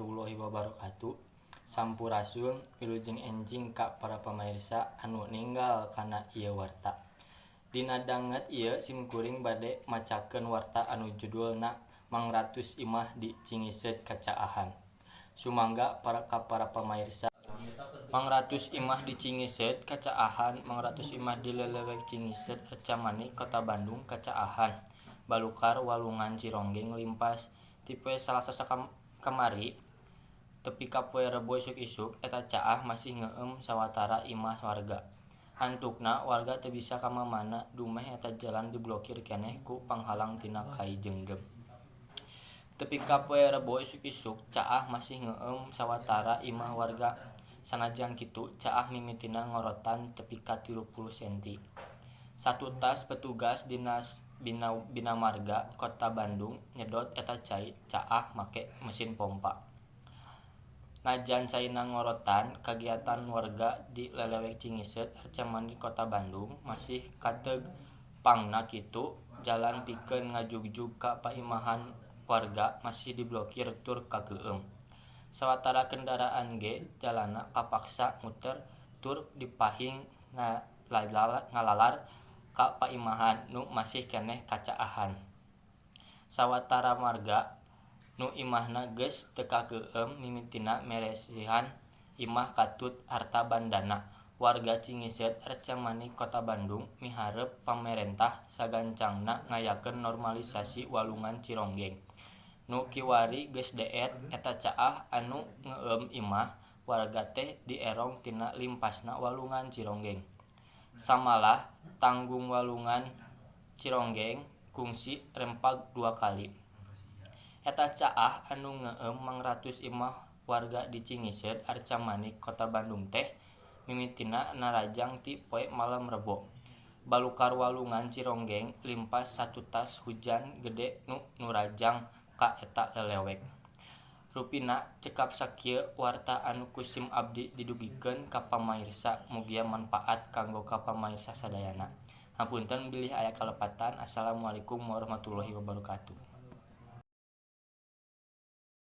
Warahmatullahi wabarakatuh. Sampurasun, wilujeng enjing ka para pamirsa anu ninggal kana ieu warta. Dina danget ieu simkuring bade macakeun warta anu judulna Mangratus Imah di Cingised Kacaahan. Sumangga para ka para pamirsa. Mangratus imah di Cingised kacaahan. Mangratus imah di Lelewek Cingised, Arcamanik, Kota Bandung kacaahan balukar Walungan Cironggeng limpas. Ti poe Salasa kamari tepi ka poe Rebo isuk-isuk eta caah masih ngeueum sawatara imah warga. Antukna warga teu bisa ka mamana dumeh eta jalan diblokir keneh ku panghalang tina kai jeungdreum. Tepi ka poe Rebo isuk-isuk caah masih ngeueum sawatara imah warga. Sanajan kitu, caah mimitina ngorotan tepi ka 30 senti. Satutas petugas Dinas Bina Marga Kota Bandung nyedot eta cai caah make mesin pompa. Najan caina ngorotan, kagiatan warga di Lelewek Cingised, Arcamanik, Kota Bandung masih kateug. Pangna kitu, jalan pikeun ngajugjug ka paimahan warga masih diblokir tur kakeueum. Sawatara kendaraan ge jalanna kapaksa muter tur dipahing ngalalar ka paimahan nu masih keneh kacaahan. Sawatara warga nu imahna geus teu kakeueum mimitina meresihan imah katut harta bandana. Warga Cingised, Arcamanik, Kota Bandung miharep pamarentah sagancangna ngayakeun normalisasi Walungan Cironggeng nu kiwari geus deet. Eta caah anu ngeueum imah warga teh dierong tina limpasna Walungan Cironggeng. Samalah tanggung Walungan Cironggeng kungsi rempag dua kali. Eta caah anu ngeueum mangratus imah warga di Cingised, Arcamanik, Kota Bandung teh mimitina narajang ti poe malem Rebo. Balukar Walungan Cironggeng limpas satutas hujan gede nu nurajang ka eta lelewek. Rupina cekap sakieu warta anu ku sim abdi didugikeun ka pamairsa, mugia manpaat kanggo ka pamairsa sadayana. Hapunten bilih aya kalepatan. Assalamualaikum warahmatullahi wabarakatuh.